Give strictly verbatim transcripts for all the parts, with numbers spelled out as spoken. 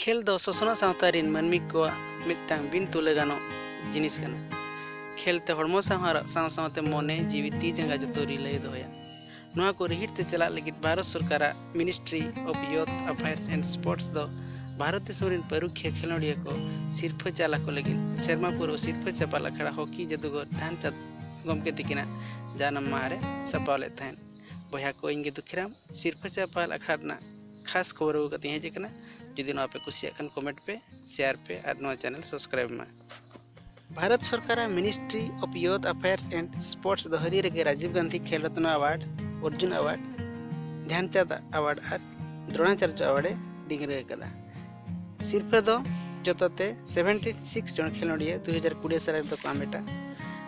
ᱠᱷᱮᱞ ᱫᱚ ᱥᱚᱥᱱᱚᱜ ᱥᱟᱶᱛᱟ ᱨᱤᱱ ᱢᱟᱹᱱᱢᱤ ᱠᱚᱣᱟᱜ ᱢᱤᱫᱴᱟᱝ ᱵᱤᱱ ᱛᱩᱞᱟᱹ ᱜᱟᱱᱚᱜ ᱡᱤᱱᱤᱥ ᱠᱟᱱᱟ᱾ ᱠᱷᱮᱞ ᱛᱮ ᱦᱚᱲᱢᱚ ᱥᱟᱶ ᱦᱟᱨᱟᱜ ᱥᱟᱶ ᱥᱟᱶᱛᱮ ᱢᱚᱱᱮ, ᱡᱤᱣᱤ, ᱛᱤ ᱡᱟᱸᱜᱟ ᱡᱚᱛᱚ ᱨᱤᱞᱟᱹᱭ ᱫᱚᱦᱚᱭᱟ᱾ ᱱᱚᱣᱟ ᱠᱚ ᱨᱤᱦᱤᱴ ᱛᱮ ᱪᱟᱞᱟᱜ ᱞᱟᱹᱜᱤᱫ ᱵᱷᱟᱨᱚᱛ ᱥᱚᱨᱠᱟᱨᱟᱜ Ministry of Youth Affairs and Sports ᱫᱚ ᱵᱷᱟᱨᱚᱛ ᱫᱤᱥᱚᱢ ᱨᱤᱱ ᱯᱟᱹᱨᱩᱠᱷᱤᱭᱟᱹ ᱠᱷᱮᱞᱳᱰᱤᱭᱟᱹ ᱠᱚ ᱥᱤᱨᱯᱷᱟᱹ ᱪᱟᱞ ᱟᱠᱚ ᱞᱟᱹᱜᱤᱫ ᱥᱮᱨᱢᱟ ᱯᱩᱨᱟᱹᱣ ᱥᱤᱨᱯᱷᱟᱹ ᱪᱟᱯᱟᱞ ᱟᱠᱷᱲᱟ ᱦᱚᱠᱤ ᱡᱟᱹᱫᱩᱜᱚᱨ ᱫᱷᱟᱱᱪᱟᱸᱫᱽ ᱜᱚᱢᱠᱮ ᱛᱤᱠᱤᱱᱟᱜ ᱡᱟᱱᱟᱢ ᱢᱟᱦᱟ ᱨᱮ ᱥᱟᱯᱲᱟᱣ ᱞᱮᱫ ᱛᱟᱦᱮᱸᱫ᱾ ᱵᱚᱭᱦᱟ ᱠᱚ, ᱤᱧ ᱜᱮ ᱫᱩᱠᱷᱤᱨᱟᱢ᱾ ᱥᱤᱨᱯᱷᱟᱹ ᱪᱟᱯᱟᱞ ᱟᱠᱷᱲᱟ ᱨᱮᱱᱟᱜ ᱠᱷᱟᱥ ᱠᱷᱚᱵᱚᱨ ᱟᱹᱜᱩ ᱠᱟᱛᱮᱧ ᱦᱮᱡ ᱟᱠᱟᱱᱟ᱾ ᱡᱩᱫᱤ ᱱᱚᱣᱟ ᱯᱮ ᱠᱩᱥᱤᱭᱟᱜ ᱠᱷᱟᱱ comment ᱯᱮ, share ᱯᱮ ᱟᱨ ᱱᱚᱣᱟ channel subscribe ᱢᱟ᱾ ᱵᱷᱟᱨᱚᱛ ᱥᱚᱨᱠᱟᱨᱟᱜ Ministry of Youth Affairs and Sports ᱫᱚ ᱦᱟᱹᱞᱤ ᱨᱮᱜᱮ ᱨᱟᱡᱤᱵᱽ ᱜᱟᱱᱫᱷᱤ ᱠᱷᱮᱞ Ratna award, Arjun award, ᱫᱷᱮᱱᱪᱟᱸᱫᱽ award ᱟᱨ ᱫᱨᱳᱬᱟᱪᱟᱨᱡᱚ ᱟᱣᱟᱨᱰ ᱮ ᱰᱤᱝᱜᱽᱨᱟᱹ ᱟᱠᱟᱫᱟ᱾ ᱥᱤᱨᱯᱷᱟᱹ ᱫᱚ ᱡᱚᱛᱚᱛᱮ seventy six ᱡᱚᱱ ᱠᱷᱮᱞᱳᱰᱤᱭᱟᱹ ᱫᱩ ᱦᱟᱡᱟᱨ ᱠᱩᱲᱤ ᱥᱟᱞ ᱨᱮᱫᱚ ᱠᱚ ᱟᱢᱮᱴᱟ᱾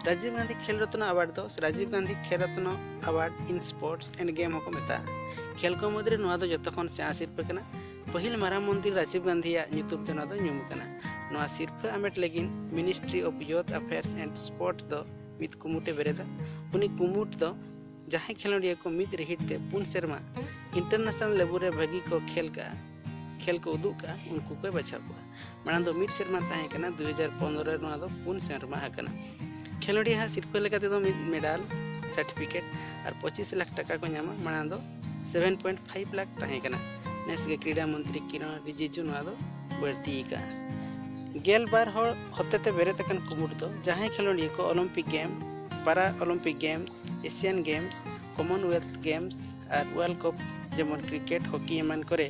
ᱨᱟᱡᱤᱵᱽ ᱜᱟᱱᱫᱷᱤ ᱠᱷᱮᱞ ᱨᱚᱛᱱᱚ ᱟᱣᱟᱨᱰ ᱫᱚ ᱨᱟᱡᱤᱵᱽ ᱜᱟᱱᱫᱷᱤ ᱠᱷᱮᱞ Ratna award in Sports and Game ᱦᱚᱸᱠᱚ ᱢᱮᱛᱟᱜᱼᱟ᱾ ᱠᱷᱮᱞ ᱠᱚ ᱢᱩᱫᱽᱨᱮ ᱱᱚᱣᱟ ᱫᱚ ᱡᱚᱛᱚ ᱠᱷᱚᱱ ᱥᱮᱬᱟ ᱥᱤᱨᱯᱷᱟᱹ ᱠᱟᱱᱟ᱾ ᱯᱟᱹᱦᱤᱞ ᱢᱟᱨᱟᱝ ᱢᱚᱱᱛᱨᱤ ᱨᱟᱡᱤᱵᱽ ᱜᱟᱱᱫᱷᱤᱭᱟᱜ ᱧᱩᱛᱩᱢ ᱛᱮ ᱱᱚᱣᱟ ᱫᱚ ᱧᱩᱢ ᱟᱠᱟᱱᱟ᱾ ᱱᱚᱣᱟ ᱥᱤᱨᱯᱷᱟᱹ ᱟᱢᱮᱴ ᱞᱟᱹᱜᱤᱫ Ministry of Youth Affairs and Sports ᱫᱚ ᱢᱤᱫ ᱠᱩᱢᱩᱴᱮ ᱵᱮᱨᱮᱫᱟ᱾ ᱩᱱᱤ ᱠᱩᱢᱩᱴ ᱫᱚ ᱡᱟᱦᱟᱸᱭ ᱠᱷᱮᱞᱳᱰᱤᱭᱟᱹ ᱠᱚ ᱢᱤᱫ ᱨᱤᱦᱤᱴ ᱛᱮ ᱯᱩᱱ ᱥᱮᱨᱢᱟ international level ᱨᱮ ᱵᱷᱟᱹᱜᱤ ᱠᱚ ᱠᱷᱮᱞ ᱠᱟᱜᱼᱟ, ᱠᱷᱮᱞ ᱠᱚ ᱩᱫᱩᱜ ᱠᱟᱜᱼᱟ, ᱩᱱᱠᱩ ᱠᱚᱭ ᱵᱟᱪᱷᱟᱣ ᱠᱚᱣᱟ᱾ ᱢᱟᱲᱟᱝ ᱫᱚ ᱢᱤᱫ ᱥᱮᱨᱢᱟ ᱛᱟᱦᱮᱸ ᱠᱟᱱᱟ, ᱫᱩ ᱦᱟᱡᱟᱨ ᱯᱚᱱᱨᱚ ᱨᱮ ᱱᱚᱣᱟ ᱫᱚ ᱯᱩᱱ ᱥᱮᱨᱢᱟ ᱟᱠᱟᱱᱟ᱾ ᱠᱷᱮᱞᱳᱰᱤᱭᱟᱹ ᱦᱟᱜ ᱥᱤᱨᱯᱷᱟᱹ ᱞᱮᱠᱟ ᱛᱮᱫᱚ ᱢᱤᱫ medal, certificate ᱟᱨ ᱯᱚᱸᱪᱤᱥ ᱞᱟᱠᱷ ᱴᱟᱠᱟ ᱠᱚ ᱧᱟᱢᱟ᱾ ᱢᱟᱲᱟᱝ ᱫᱚ seven point five ᱞᱟᱠᱷ ᱛᱟᱦᱮᱸ ᱠᱟᱱᱟ᱾ ᱱᱮᱥ ᱜᱮ ᱠᱨᱤᱰᱟ ᱢᱚᱱᱛᱨᱤ ᱠᱤᱨᱚᱱ ᱨᱤᱡᱤᱡᱩ ᱱᱚᱣᱟ ᱫᱚ ᱵᱟᱹᱲᱛᱤ ᱟᱠᱟᱫᱼᱟ᱾ ᱜᱮᱞ ᱵᱟᱨ ᱦᱚᱲ ᱦᱚᱛᱮᱛᱮ ᱵᱮᱨᱮᱫ ᱟᱠᱟᱱ ᱠᱩᱢᱩᱴ ᱫᱚ ᱡᱟᱦᱟᱸᱭ ᱠᱷᱮᱞᱳᱰᱤᱭᱟᱹ ᱠᱚ Olympic Game, Para Olympic Games, Asian Games, Commonwealth Games ᱟᱨ World Cup ᱡᱮᱢᱚᱱ cricket, hockey ᱮᱢᱟᱱ ᱠᱚᱨᱮ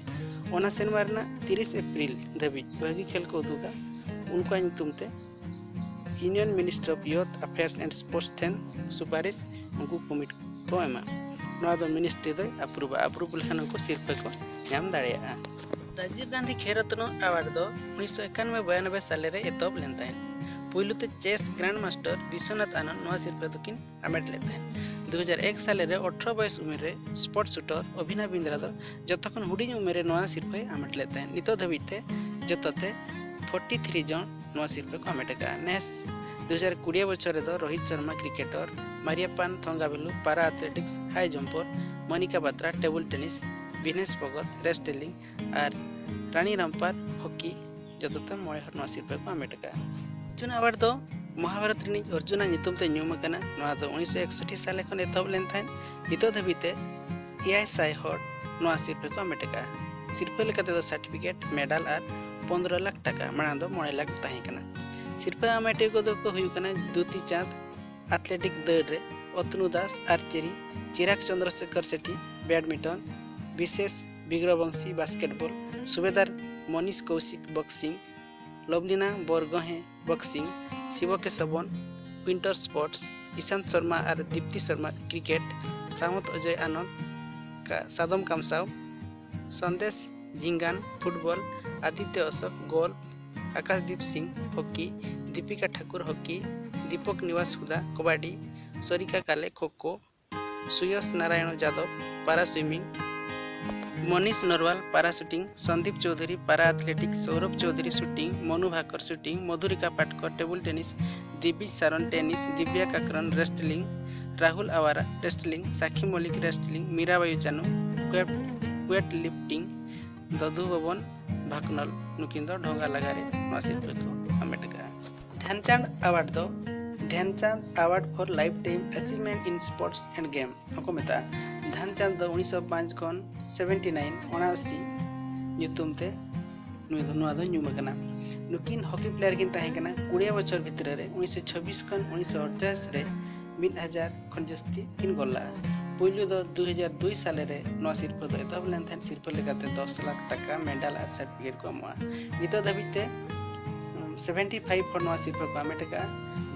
ᱚᱱᱟ ᱥᱮᱨᱢᱟ ᱨᱮᱱᱟᱜ ᱛᱤᱨᱤᱥ ᱮᱯᱨᱤᱞ ᱫᱷᱟᱹᱵᱤᱡ ᱵᱷᱟᱹᱜᱤ ᱠᱷᱮᱞ ᱠᱚ ᱩᱫᱩᱜᱟ, ᱩᱱᱠᱩᱣᱟᱜ ᱧᱩᱛᱩᱢ ᱛᱮ Union Ministry of Youth Affairs and Sports ᱴᱷᱮᱱ ᱥᱩᱯᱟᱨᱤᱥ ᱩᱱᱠᱩ ᱠᱚᱢᱤᱴᱤ ᱠᱚ ᱮᱢᱟ᱾ ᱱᱚᱣᱟ ᱫᱚ ministry ᱫᱚᱭ approve ᱟ᱾ Approve ᱞᱮᱠᱷᱟᱱ ᱩᱱᱠᱩ ᱥᱤᱨᱯᱷᱟᱹ ᱠᱚ ᱧᱟᱢ ᱫᱟᱲᱮᱭᱟᱜᱼᱟ᱾ ᱨᱟᱡᱤᱵᱽ ᱜᱟᱱᱫᱷᱤ ᱠᱷᱮᱞ ᱨᱚᱛᱱᱚ ᱟᱣᱟᱨᱰ ᱫᱚ ᱩᱱᱤᱥᱥᱚ ᱮᱠᱟᱱᱚᱵᱵᱳᱭ ᱵᱟᱭᱟᱱᱚᱵᱵᱳᱭ ᱥᱟᱞᱮ ᱨᱮ ᱮᱛᱚᱦᱚᱵ ᱞᱮᱱ ᱛᱟᱦᱮᱸᱫ᱾ ᱯᱩᱭᱞᱩ ᱛᱮ chess Grandmaster ᱵᱤᱥᱥᱚᱱᱟᱛᱷ ᱟᱱᱚᱱᱫ ᱱᱚᱣᱟ ᱥᱤᱨᱯᱷᱟᱹ ᱫᱚᱠᱤᱱ ᱟᱢᱮᱴ ᱞᱮᱫ ᱛᱟᱦᱮᱸᱫ᱾ ᱫᱩ ᱦᱟᱡᱟᱨ ᱮᱠ ᱥᱟᱞᱮ ᱨᱮ ᱟᱴᱷᱨᱚ ᱵᱚᱭᱮᱥ ᱩᱢᱮᱨ ᱨᱮ sports shooter ᱚᱵᱷᱤᱱᱟᱵ ᱵᱤᱱᱫᱨᱟ ᱫᱚ ᱡᱚᱛᱚ ᱠᱷᱚᱱ ᱦᱩᱰᱤᱧ ᱩᱢᱮᱨ ᱨᱮ ᱱᱚᱣᱟ ᱥᱤᱨᱯᱷᱟᱹᱭ ᱟᱢᱮᱴ ᱞᱮᱫ ᱛᱟᱦᱮᱸᱫ᱾ ᱱᱤᱛᱚᱜ ᱫᱷᱟᱹᱵᱤᱡ ᱛᱮ ᱡᱚᱛᱚ ᱛᱮ forty three ᱡᱚᱱ ᱱᱚᱣᱟ ᱥᱤᱨᱯᱷᱟᱹ ᱠᱚ ᱟᱢᱮᱴ ᱟᱠᱟᱫᱼᱟ᱾ ᱱᱮᱥ ᱫᱩ ᱦᱟᱡᱟᱨ ᱠᱩᱲᱤ ᱵᱚᱪᱷᱚᱨ ᱨᱮᱫᱚ Rohit Sharma cricketer, Mariyappan Thangavelu para athletics high jumper, Manika Batra table tennis Vinesh Phogat wrestling ᱟᱨ ᱨᱟᱱᱤ ᱨᱟᱢᱯᱟᱞ ᱦᱚᱠᱤ, ᱡᱚᱛᱚᱛᱮ ᱢᱚᱬᱮ ᱦᱚᱲ ᱱᱚᱣᱟ ᱥᱤᱨᱯᱟᱹ ᱠᱚ ᱦᱟᱢᱮᱴ ᱟᱠᱟᱫᱼᱟ᱾ ᱚᱨᱡᱩᱱ ᱟᱣᱟᱨᱰ ᱫᱚ ᱢᱚᱦᱟᱵᱷᱟᱨᱚᱛ ᱨᱤᱱᱤᱡ ᱚᱨᱡᱩᱱᱟᱜ ᱧᱩᱛᱩᱢ ᱛᱮ ᱧᱩᱢ ᱟᱠᱟᱱᱟ᱾ ᱱᱚᱣᱟ ᱫᱚ ᱩᱱᱤᱥᱥᱚ ᱮᱠᱥᱚᱴᱴᱤ ᱥᱟᱞᱮ ᱠᱷᱚᱱ ᱮᱛᱚᱦᱚᱵ ᱞᱮᱱ ᱛᱟᱦᱮᱸᱫ᱾ ᱱᱤᱛᱚᱜ ᱫᱷᱟᱹᱵᱤᱡ ᱛᱮ ᱮᱭᱟᱭ ᱥᱟᱭ ᱦᱚᱲ ᱱᱚᱣᱟ ᱥᱤᱨᱯᱟᱹ ᱠᱚ ᱦᱟᱢᱮᱴ ᱟᱠᱟᱫᱼᱟ᱾ ᱥᱤᱨᱯᱟᱹ ᱞᱮᱠᱟ ᱛᱮᱫᱚ ᱥᱟᱨᱴᱤᱯᱷᱤᱠᱮᱴ, ᱢᱮᱰᱟᱞ ᱟᱨ ᱯᱚᱱᱫᱽᱨᱚ ᱞᱟᱠᱷ ᱴᱟᱠᱟ, ᱢᱟᱲᱟᱝ ᱫᱚ ᱢᱚᱬᱮ ᱞᱟᱠᱷ ᱛᱟᱦᱮᱸ ᱠᱟᱱᱟ᱾ ᱥᱤᱨᱯᱟᱹ ᱦᱟᱢᱮᱴᱤᱭᱟᱹ ᱠᱚᱫᱚ ᱠᱚ ᱦᱩᱭᱩᱜ ᱠᱟᱱᱟ ᱫᱩᱛᱤ ᱪᱟᱸᱫᱽ ᱟᱛᱷᱞᱮᱴᱤᱠ ᱫᱟᱹᱲ ᱨᱮ, Atanu Das archery, Chirag Chandrashekhar Shetty badminton, Bishesh Bhriguvanshi basketball, Subedar Manish Kaushik boxing, Lovlina Borgohain boxing, Shiva Keshavan winter sports, Ishant Sharma ᱟᱨ ᱫᱤᱯᱛᱤ ᱥᱚᱨᱢᱟ ᱠᱨᱤᱠᱮᱴ, ᱥᱟᱶᱚᱱᱛ ᱚᱡᱚᱭ ᱟᱱᱚᱱᱫ ᱠᱟ-, ᱥᱟᱫᱚᱢ ᱠᱟᱢᱥᱟᱣ, Sandesh Jhingan football, Aditya Ashok golf, Akashdeep Singh hockey, Deepika Thakur hockey, Deepak Niwas Hooda kabaddi, Sarika Kale kho kho, Suyash Narayan Jadhav para swimming, Manish Narwal para shooting, Sandeep Chaudhary para ᱟᱛᱷᱞᱮᱴᱤᱠᱥ, Sourabh Chaudhary shooting, Manu Bhaker shooting, Madhurika Patkar table tennis, Divij Sharan tennis, Divya Kakran wrestling, Rahul Aware wrestling, Sakshi Malik wrestling, Mirabai Chanu weight, weight lifting, ᱫᱚᱫᱷᱩ ᱵᱷᱚᱵᱚᱱ ᱵᱷᱟᱠᱱᱚᱞ, ᱱᱩᱠᱤᱱ ᱫᱚ ᱰᱷᱚᱸᱜᱟ ᱞᱟᱜᱟ ᱨᱮ ᱱᱚᱣᱟ ᱥᱤᱨᱯᱟᱹ ᱠᱚ ᱦᱟᱢᱮᱴ ᱟᱠᱟᱫᱼᱟ᱾ ᱫᱷᱮᱱᱪᱟᱸᱫᱽ ᱟᱣᱟᱨᱰ ᱫᱚ Dhyanchand award for lifetime achievement in sports and game ᱦᱚᱸᱠᱚ ᱢᱮᱛᱟᱜᱼᱟ᱾ ᱫᱷᱮᱱᱪᱟᱸᱫᱽ ᱫᱚ ᱩᱱᱤᱥᱥᱚ ᱯᱟᱸᱪ ᱠᱷᱚᱱ ᱥᱮᱵᱷᱮᱱᱴᱤ ᱱᱟᱭᱤᱱ ᱚᱱᱟᱥᱤ ᱧᱩᱛᱩᱢ ᱛᱮ ᱱᱩᱭ ᱫᱚ, ᱱᱚᱣᱟ ᱫᱚ ᱧᱩᱢ ᱟᱠᱟᱱᱟ᱾ ᱱᱩᱠᱤᱱ ᱦᱚᱠᱤ ᱯᱞᱮᱭᱟᱨ ᱠᱤᱱ ᱛᱟᱦᱮᱸ ᱠᱟᱱᱟ ᱠᱩᱲᱤ ᱵᱚᱪᱷᱚᱨ ᱵᱷᱤᱛᱨᱤ ᱨᱮ, ᱩᱱᱤᱥᱥᱚ ᱪᱷᱚᱵᱵᱤᱥ ᱠᱷᱚᱱ ᱩᱱᱤᱥᱥᱚ ᱟᱴᱪᱟᱥ ᱨᱮ ᱢᱤᱫ ᱦᱟᱡᱟᱨ ᱠᱷᱚᱱ ᱡᱟᱹᱥᱛᱤ ᱠᱤᱱ ᱜᱳᱞ ᱞᱟᱜᱼᱟ᱾ ᱯᱩᱭᱞᱩ ᱫᱚ ᱫᱩ ᱦᱟᱡᱟᱨ ᱫᱩᱭ ᱥᱟᱞᱮ ᱨᱮ ᱱᱚᱣᱟ ᱥᱤᱨᱯᱟᱹ ᱫᱚ ᱮᱛᱚᱦᱚᱵ ᱞᱮᱱ ᱛᱟᱦᱮᱸᱫ᱾ ᱥᱤᱨᱯᱟᱹ ᱞᱮᱠᱟᱛᱮ ᱫᱚᱥ ᱞᱟᱠᱷ ᱴᱟᱠᱟ, ᱢᱮᱰᱟᱞ ᱟᱨ ᱥᱟᱨᱴᱤᱯᱷᱤᱠᱮᱴ ᱠᱚ ᱮᱢᱚᱜᱼᱟ᱾ ᱱᱤᱛᱚᱜ ᱫᱷᱟᱹᱵᱤᱡ ᱛᱮ, ᱩᱢ, ᱥᱮᱵᱷᱮᱱᱴᱤ ᱯᱷᱟᱭᱤᱵᱷ ᱦᱚᱲ ᱱᱚᱣᱟ ᱥᱤᱨᱯᱟᱹ ᱠᱚ ᱦᱟᱢᱮᱴ ᱟᱠᱟᱫᱼᱟ᱾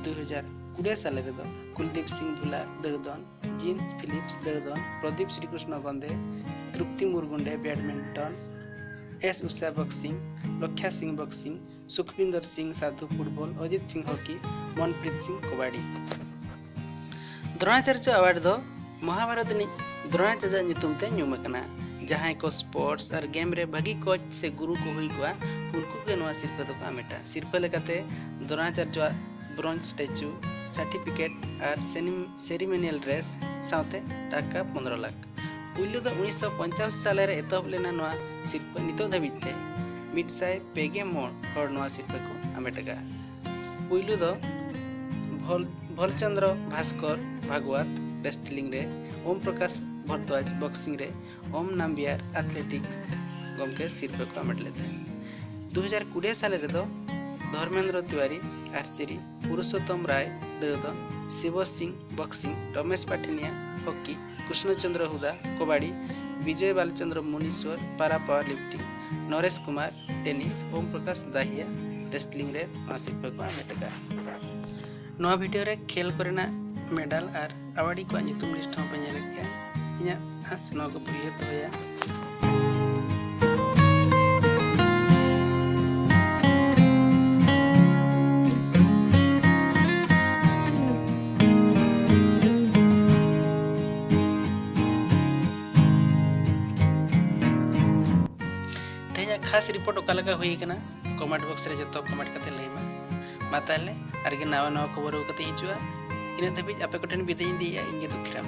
ᱫᱩ ᱦᱟᱡᱟᱨ ᱠᱩᱲᱤ ᱥᱟᱞᱮ ᱨᱮᱫᱚ ᱠᱩᱞᱫᱤᱯ ᱥᱤᱝ ᱵᱷᱩᱞᱟᱨ ᱫᱟᱹᱲ ᱫᱚᱱ, ᱡᱤᱱ ᱯᱷᱤᱞᱤᱯᱥ ᱫᱟᱹᱲ ᱫᱚᱱ, Pradip Srikrishna ᱜᱚᱱᱫᱮ, ᱛᱨᱩᱯᱛᱤ ᱢᱩᱨᱜᱩᱱᱰᱮ badminton, S Usha boxing, ᱞᱚᱠᱷᱭᱟ ᱥᱤᱝ ᱵᱚᱠᱥᱤᱝ, ᱥᱩᱠᱷᱵᱤᱱᱫᱚᱨ ᱥᱤᱝ ᱥᱟᱫᱷᱩ ᱯᱷᱩᱴᱵᱚᱞ, ᱚᱡᱤᱛ ᱥᱤᱝ ᱦᱚᱠᱤ, ᱢᱚᱱᱯᱨᱤᱛ ᱥᱤᱝ ᱠᱚᱵᱟᱰᱤ᱾ ᱫᱨᱳᱬᱟᱪᱟᱨᱡᱚ ᱟᱣᱟᱨᱰ ᱫᱚ ᱢᱚᱦᱟᱵᱷᱟᱨᱚᱛ ᱨᱤᱱᱤᱡ ᱫᱨᱳᱬᱟᱪᱟᱨᱡᱚ ᱧᱩᱛᱩᱢ ᱛᱮ ᱧᱩᱢ ᱟᱠᱟᱱᱟ᱾ ᱡᱟᱦᱟᱸᱭ ᱠᱚ ᱥᱯᱳᱨᱴᱥ ᱟᱨ ᱜᱮᱢ ᱨᱮ ᱵᱷᱟᱹᱜᱤ ᱠᱳᱪ ᱥᱮ ᱜᱩᱨᱩ ᱠᱚ ᱦᱩᱭ ᱠᱚᱜᱼᱟ, ᱩᱱᱠᱩ ᱜᱮ ᱱᱚᱣᱟ ᱥᱤᱨᱯᱟᱹ ᱫᱚᱠᱚ ᱦᱟᱢᱮᱴᱟ᱾ ᱥᱤᱨᱯᱟᱹ ᱞᱮᱠᱟᱛᱮ ᱫᱨᱳᱬᱟᱪᱟᱨᱡᱚᱣᱟᱜ ᱵᱨᱚᱧᱡᱽ ᱥᱴᱮᱪᱩ, ᱥᱟᱨᱴᱤᱯᱷᱤᱠᱮᱴ ᱟᱨ ᱥᱮᱱᱤᱢ-, ᱥᱮᱨᱤᱢᱳᱱᱤᱭᱟᱞ ᱰᱨᱮᱥ ᱥᱟᱶᱛᱮ ᱴᱟᱠᱟ ᱯᱚᱱᱫᱽᱨᱚ ᱞᱟᱠᱷ᱾ ᱯᱩᱭᱞᱩ ᱫᱚ ᱩᱱᱤᱥᱥᱚ ᱯᱚᱧᱪᱟᱥᱤ ᱥᱟᱞᱮ ᱨᱮ ᱮᱛᱚᱦᱚᱵ ᱞᱮᱱᱟ ᱱᱚᱣᱟ ᱥᱤᱨᱯᱟᱹ᱾ ᱱᱤᱛᱚᱜ ᱫᱷᱟᱹᱵᱤᱡ ᱛᱮ ᱢᱤᱫ ᱥᱟᱭ ᱯᱮ ᱜᱮ ᱢᱚᱬ ᱦᱚᱲ ᱱᱚᱣᱟ ᱥᱤᱨᱯᱟᱹ ᱠᱚ ᱟᱢᱮᱴ ᱟᱠᱟᱫᱼᱟ᱾ ᱯᱩᱭᱞᱩ ᱫᱚ ᱵᱷᱚᱞ ᱵᱷᱚᱞᱪᱚᱱᱫᱨᱚ ᱵᱷᱟᱥᱠᱚᱨ ᱵᱷᱟᱜᱽᱣᱟᱛ ᱨᱮᱥᱴᱞᱤᱝ ᱨᱮ, ᱳᱢ ᱯᱨᱚᱠᱟᱥ ᱵᱷᱚᱨᱫᱣᱟᱡᱽ ᱵᱚᱠᱥᱤᱝ ᱨᱮ, ᱳᱢ ᱱᱟᱢᱵᱤᱭᱟᱨ ᱟᱛᱷᱞᱮᱴᱤᱠ ᱜᱚᱢᱠᱮ ᱥᱤᱨᱯᱟᱹ ᱠᱚ ᱟᱢᱮᱴ ᱞᱮᱫ ᱛᱟᱦᱮᱸᱫ᱾ ᱫᱩ ᱦᱟᱡᱟᱨ ᱠᱩᱲᱤ ᱥᱟᱞᱮ ᱨᱮᱫᱚ ᱫᱷᱚᱨᱢᱮᱱᱫᱨᱚ ᱛᱤᱣᱟᱨᱤ ᱟᱨᱪᱮᱨᱤ, ᱯᱩᱨᱩᱥᱳᱛᱛᱚᱢ ᱨᱟᱭ ᱫᱟᱹᱲ ᱫᱚᱱ, ᱥᱤᱵᱚ ᱥᱤᱝ ᱵᱚᱠᱥᱤᱝ, ᱨᱚᱢᱮᱥ ᱯᱟᱴᱷᱟᱱᱤᱭᱟ ᱦᱚᱠᱤ, ᱠᱨᱤᱥᱱᱚ ᱪᱚᱱᱫᱨᱚ ᱦᱩᱫᱟ ᱠᱚᱵᱟᱰᱤ, ᱵᱤᱡᱚᱭ ᱵᱟᱞᱪᱚᱱᱫᱨᱚ ᱢᱩᱱᱤᱥᱣᱚᱨ ᱯᱟᱨᱟ ᱯᱟᱣᱟᱨ ᱞᱤᱯᱷᱴᱤᱝ, ᱱᱚᱨᱮᱥ ᱠᱩᱢᱟᱨ ᱴᱮᱱᱤᱥ, ᱳᱢ ᱯᱨᱚᱠᱟᱥ ᱫᱟᱦᱤᱭᱟ ᱨᱮᱥᱴᱞᱤᱝ ᱨᱮ ᱱᱚᱣᱟ ᱥᱤᱨᱯᱟᱹ ᱠᱚ ᱟᱢᱮᱴ ᱟᱠᱟᱫᱼᱟ᱾ ᱱᱚᱣᱟ ᱵᱷᱤᱰᱤᱭᱳ ᱨᱮ ᱠᱷᱮᱞ ᱠᱚᱨᱮᱱᱟᱜ ᱢᱮᱰᱟᱞ ᱟᱨ ᱟᱣᱟᱨᱰᱤ ᱠᱚᱣᱟᱜ ᱧᱩᱛᱩᱢ ᱞᱤᱥᱴ ᱦᱚᱸ ᱯᱮ ᱧᱮᱞᱮᱫ ᱜᱮᱭᱟ᱾ ᱤᱧᱟᱹᱜ ᱟᱸᱥ ᱱᱚᱣᱟ ᱠᱚᱯᱮ ᱩᱭᱦᱟᱹᱨ ᱫᱚᱦᱚᱭᱟ᱾ ᱛᱮᱦᱮᱧᱟᱜ ᱠᱷᱟᱥ ᱨᱤᱯᱳᱨᱴ ᱚᱠᱟ ᱞᱮᱠᱟ ᱦᱩᱭ ᱟᱠᱟᱱᱟ, ᱠᱚᱢᱮᱱᱴ ᱵᱚᱠᱥ ᱨᱮ ᱡᱚᱛᱚ ᱠᱚᱢᱮᱱᱴ ᱠᱟᱛᱮ ᱞᱟᱹᱭ ᱢᱮ᱾ ᱢᱟ ᱛᱟᱦᱚᱞᱮ, ᱟᱨᱜᱮ ᱱᱟᱣᱟ ᱱᱟᱣᱟ ᱠᱷᱚᱵᱚᱨ ᱟᱹᱜᱩ ᱠᱟᱛᱮ ᱦᱤᱡᱩᱜᱼᱟ᱾ ᱤᱱᱟᱹᱜ ᱫᱷᱟᱹᱵᱤᱡ ᱟᱯᱮ ᱠᱚᱴᱷᱮᱱ ᱵᱤᱫᱟᱹᱭ ᱤᱧ ᱤᱫᱤᱭᱮᱫᱼᱟ, ᱤᱧ ᱜᱮ ᱫᱩᱠᱷᱤᱨᱟᱢ᱾